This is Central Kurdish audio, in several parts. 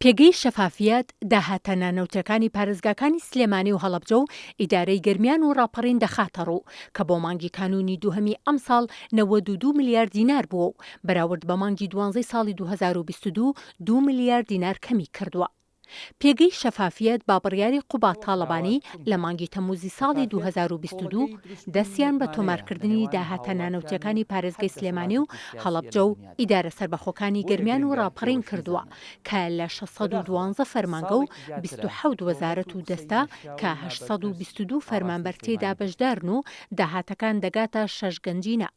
پێگەی شەفافیەت، داهاتە نانەوتیەکانی پارێزگاکانی سلێمانی و هەڵەبجە و ئیدارەی گەرمیان و ڕاپەڕین دەخاتەڕوو کە بۆ مانگی کانوونی دووهەمی ئەمساڵ 92 ملیار دینار بووە و بەراورد بە مانگی دوانزەی ساڵی 2022 دوو ملیار دینار کەمی کردووە. پێگەی شەفافیەت با بڕیاری قوباد تاڵەبانی لە مانگی تەمووزی ساڵی 2022 دەستیان بە تۆمارکردنی داهاتە نانەوتیەکانی پارێزگەی سلێمانی و هەڵەبجە و ئیدارە سەربەخۆکانی گەرمیان و ڕاپەڕین کردووە کە لە 612 فەرمانگە و 27 وەزارەت و دەستە کە 822 فەرمانبەر تێیدا بەشدارن و داهاتەکان دەگاتە شەش گەنجینە.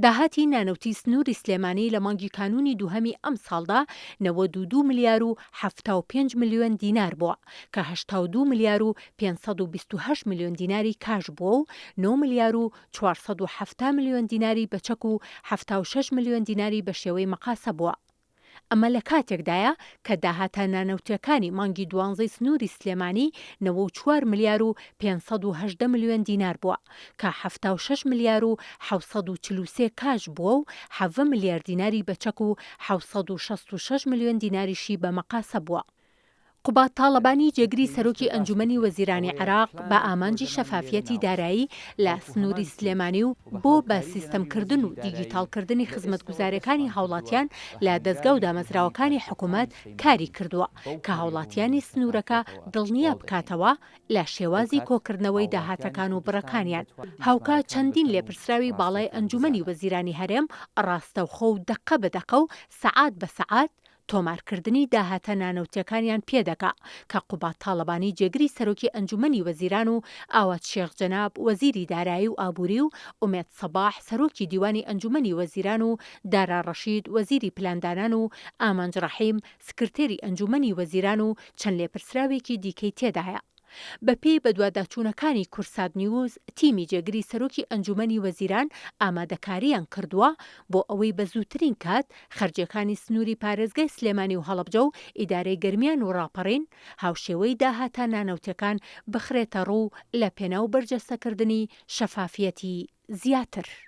داهاتی نانەوتی سنووری سلێمانی لە مانگی کانوونی دووهەمی ئەمساڵدا 92 ملیار و 75 ملیۆن دینار بووە کە 82 ملیار و 528 ملیۆن دیناری کاش بووە و 9 ملیار و 470 ملیۆن دیناری بە چەک و 76 ملیۆن دیناری بە شێوەی مەقاسە بووە. ئەمە لە کاتێکدایە کە داهاتە نانەوتیەکانی مانگی دوانزەی سنووری سلێمانی 94 ملیار و 518 ملیۆن دینار بووە کە 76 ملیار و 743 کاش بووە و 17 ملیار دیناری بە چەک و 766 ملیۆن دیناریشی بە مەقاسە بووە. قوباد تاڵەبانی جێگری سەرۆکی ئەنجومەنی وەزیرانی عێراق بە ئامانجی شەفافیەتی دارایی لە سنووری سلێمانی و بۆ بە سیستەمکردن و دیجیتاڵکردنی خزمەتگوزاریەکانی هاوڵاتیان لە دەزگا و دامەزراوەکانی حکومەت کاری کردووە کە هاوڵاتیانی سنوورەکە دڵنیا بکاتەوە لە شێوازی کۆکردنەوەی داهاتەکان و بڕەکانیان. هاوکات چەندین لێپرسراوی باڵای ئەنجومەنی وەزیرانی هەرێم ڕاستەوخۆ و دەقە بە دەقە و سەعات بە سەعات تۆمارکردنی داهاتە نانەوتیەکانیان پێدەکا کە قوباد تاڵەبانی جێگری سەرۆکی ئەنجومەنی وەزیران و ئاوات شێخ جەناب وەزیری دارایی و ئابوری و ئومێد سەباح سەرۆکی دیوانی ئەنجومەنی وەزیران و دارا ڕەشید وەزیری پلاندانان و ئامانج ڕەحیم سکرتێری ئەنجومەنی وەزیران و چەند لێپرسراوێکی دیکەی تێدایە. بەپێی بەدواداچوونەکانی کوردسات نیوز، تیمی جێگری سەرۆکی ئەنجومەنی وەزیران ئامادەکارییان کردووە بۆ ئەوەی بە زووترین کات خەرجیەکانی سنووری پارێزگای سلێمانی و هەڵەبجە و ئیدارەی گەرمیان و ڕاپەڕین هاوشێوەی داهاتە نانەوتیەکان بخرێتەڕوو لە پێناو بەرجەستەکردنی شەفافیەتی زیاتر.